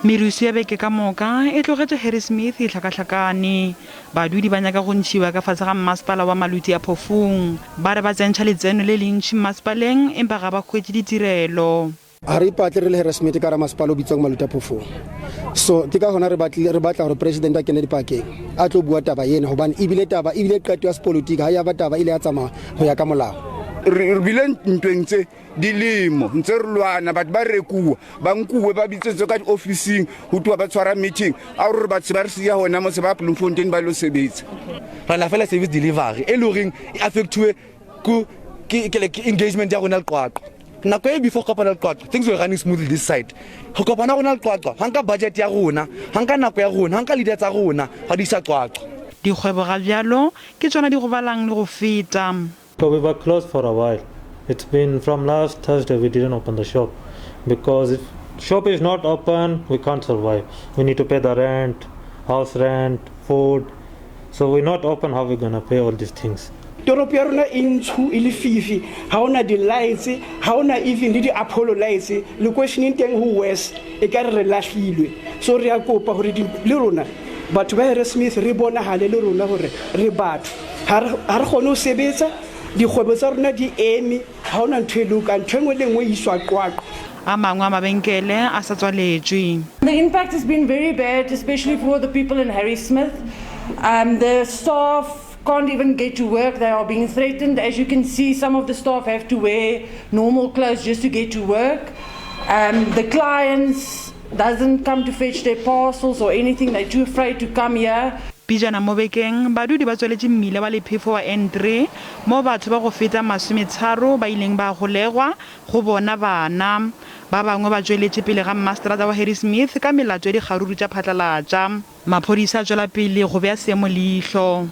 Merusu ya beke ka moka e tlogetše Harrismith e hlakahlakane. Badudi ba nyaka go ntšhiwa ka fase ga mmasepala wa Maluti a Phofung. Ba re ba tsentšha letseno le lentši mmasepaleng empa ga ba hwetše ditirelo. Ga re ipatle re le Harrismith ka ramasepala o bitswang Maluti a Phofung. So ke ka gona re batle re batla gore president a kene dipakeng a tlo bua taba ena gobane ebile taba ebile qeto ya sepolotiki ga ya ba taba ile ya tsamaya go ya ka molao. Re bile ntweng tse dilemo ntse re lwana, batho ba rekuwa, ba nkuwe, ba bitsetswe ka diofising, go tuwa ba tshwara meeting, a gore batho ba re siya gona mo se ba Bloemfontein ba lo sebetsa. Re na fela service delivery e le goreng e affectiwe ke engagement ya rona le Qwaqwa. Nako e before kopana le Qwaqwa, things were running smoothly this side. Go kopana rona le Qwaqwa, ga nka budget ya rona, ga nka nako ya rona, ga nka leader tsa rona, ga di isa Qwaqwa. Dikgwebo ga bjalo ke tšona di gobalang le go feta. So we were closed for a while. It's been from last Thursday we didn't open the shop because if shop is not open, we can't survive. We need to pay the rent, house rent, food. So we're not open, how we gonna pay all these things? Toropo ya rona e ntsho, e lefifi, ga ona di-lights, ga ona even le di-apollo lights. Lekwešining teng go worse, e ka re re lahlilwe. So re ya kopa gore le rona batho ba Harrismith re bonagale le rona gore re batho. Ga re kgone go sebetsa, dikgwebo tsa rona di eme, ga ona ntho e lokang, ntho e nngwe le nngwe e iswa Qwaqwa. A mangwe a mabenkele a sa tswaletšwe. The impact has been very bad, especially for the people in Harrismith. The staff can't even get to work. They are being threatened. As you can see, some of the staff have to wear normal clothes just to get to work. The clients doesn't come to fetch their parcels or anything. They're too afraid to come here. Pejana mo bekeng, badudi ba tsweletše mmila wa lephefo wa N3 mo batho ba go feta masometharo ba ileng ba golegwa, go bona bana. Ba bangwe ba tšweletše pele ga mmaseterata wa Harrismith ka melato ya dikgaruru tša phatlalatša. Maphodisa a tšwela pele go bea seemo leihlo.